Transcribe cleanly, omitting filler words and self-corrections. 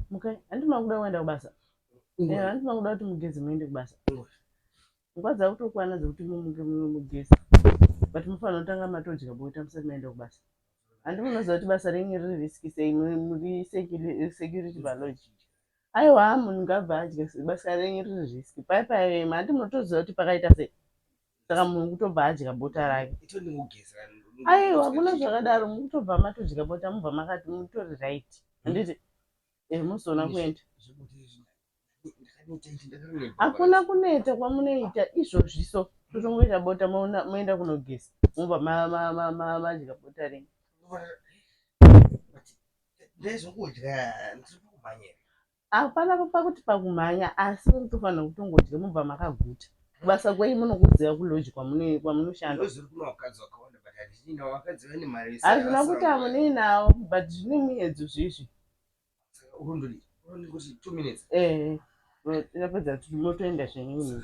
Mukai, handiti makuda kuenda kubasa? Eh, handiti makuda kuti mugeze muende kubasa? Nguva dzakutokwana dzekuti mumuke mugeze. But mufanira kutanga matodya bota musati maenda kubasa. Handi munoziva kuti basa renyu riri risky sei muri security palodge. Aiwa munhu ngabva adye basa renyu riri risky. Pai pai handi munotoziva kuti pakaita sei. Saka munhu kutobva adya bota rake. Aiwa hakuna zvakadaro mukutobva matodya bota mubva makati mutori right. Handiti eh muzoona kuenda. Hakuna kuneta kwamunoita izvozvi so totongoita bota moenda kunogeza mobva madya bota renyu. Hapana pakuti pakumhanya asi munotofanira kutongodya mobva makaguta. Kubasa kwenyu munokuziva kulodge kwamunoshanda. Hazvina kuti hamunei nawo but zvine muedzo zvezvi. Eh, yapedza motoenda zvenyu.